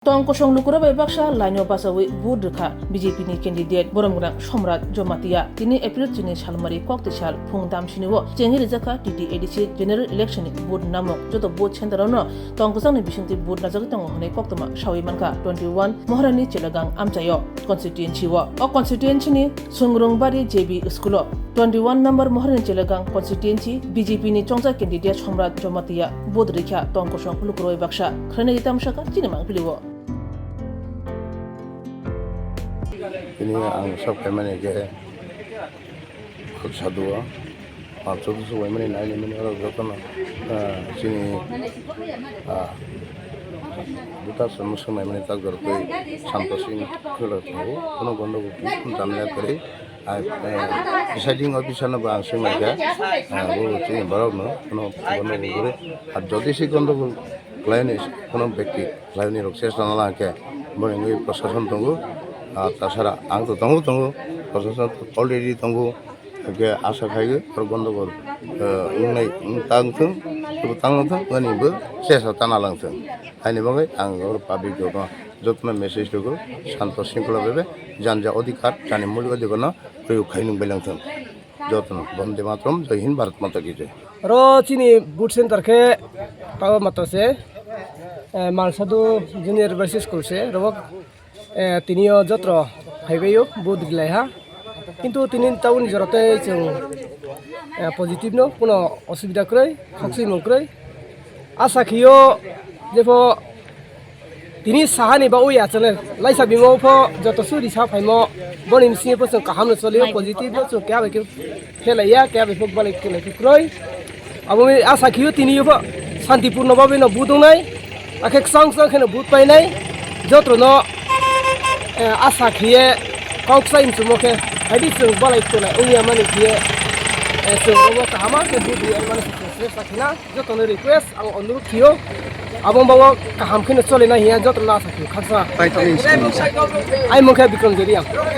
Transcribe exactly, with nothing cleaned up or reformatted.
Tong kosong lukurok bai baksa line o bachaui vote rwkha B J P ni candidate borom gwnang Somrat Jamatia. Tini April chini salmari kok twi sal phung damsini o chengwi rijak kha T T A D C general election ni vote namuk. Joto vote center o no tong kwchangni bisingtwi vote najagwi tongo hwnwi koktwma saui mankha twenty one Moharani Chelagang amchaio constituency o. O constituency ni Sungrungbari J B school o twenty one number Moharani Chelagang constituency B J P ni chongsa candidate Somrat Jamatia vote rikha tong kosong lukuroi baksa khwlainai tamsaka chini mangpili o. Tini ang sok phaimani khe khuk sadu o. Ang chutu chubaimani nainimani oro jotono, ah, chini, ah, buta swngnaimani tak jorokoi santo sing khulok tongo. Kono gondogol, kono jamiya kwrwi. Ah, eh, presiding officer no bo ang swngnaikha, ah, bo chini borok no kono gondogol kwrwi. Ar jodi se gondogol khlaini kono bekti khlaini rok chesta nala khe boni wngwi prosason tongo. Ah, tasara ang to tongo, tongo, prosason already tongo. Hwnkhe asa khaigwi oro gondogol, eh, wngnai, wng-, tang thung, tang thung, ani bo sesa tana lang thung. Haini bagwi ang oro public jotono, jotono message rwgo, santo singkula bebe, janja odhikar, jani muli odhikarno proyog khai nung bailang thung. Jotono, Bonde Mataram, Jai Hind, Bharat Mata Ki Jai. Oro chini vote center khe tabo mata se, eh, Malsadu Junior University School se, oro Eh, tini o jotro phaibaio, vote rilaiha. Kintu tini tabukni jora tei chwng, eh, positive no, kuno osubida kwrwi, khokchwimung kwrwi. Asa khio jepho tini sahani ba ui achane laisa bimo pho joto suri sa phaimo, boni bisingo pho chwng kaham no cholio, positive no chwng keha bai khe phelaiya, keha bai phuk balai kwlai kwrwi. Abo asa khio tini pho santipurno babe no vote wngnai, akhe kwchang kwchang kheno vote painai. Jotono, eh, asa khiye kok sai mchumo khe haidi chwng balai kwlai wngya mani khiye, eh, chwng obo kahama khe vote wngnai mani se sa khina jotono request ang onurudh khio. Abo bago kaham kheno cholina hiya jotono asa khio khaksa. Ai mungkha Bikram Joriya.